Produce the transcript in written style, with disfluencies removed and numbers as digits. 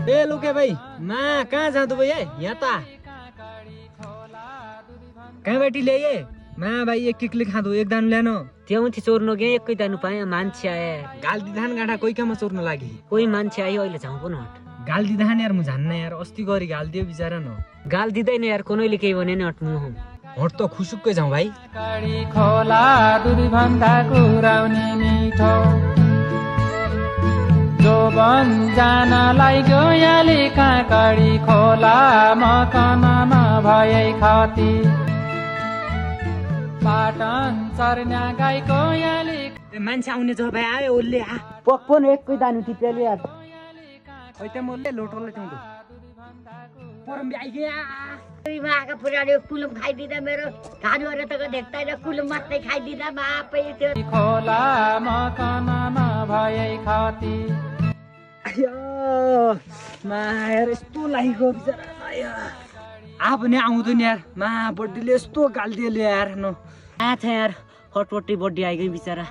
ए लुके भाइ मा कहाँ जाँदो भाइ यहाँ त कहाँबाट ल्याए मा भाइ एक किकले खाँदो एक दानु ल्यान त्यौँथि चोर्नु गए एकै दानु पाएँ मान्छे आए गाल्दी धान गाँठा कोही काममा चोर्न लागि कोही मान्छे आयो अहिले झाउँ पनि हट गाल्दी धान यार म झान्न यार अस्ति गरी गाल्दियो बिचारा न गाल दिँदैन यार कुनैले केही भने नि हट्नु हौ हट त खुसुक्कै जाउँ भाइ खोला दुध भन्दा कुराउने मिठो जोबन जानलाई गयाली काँकडी खोला मकन नभए खती पाटन चर्न्या गाई गयाली मान्छे आउने छ भाइ आयो उसले पक्पन एकै दानु टिपेले यार अहिले मले लोटोले तिम्रो परम आइगया माका पुरानो कुलुम खाइदिँदा मेरो खानुहरू त देख्दैन कुलुम मात्रै खाइदिँदा मापै त्यो खोला मकन नभए खती मा यार यस्तो लागेको बिचारा आ पनि आउँदैन यार मा बड्डीले यस्तो गाल्दियो यार न आछ यार हटपट्टि बड्डी आइगयो बिचरा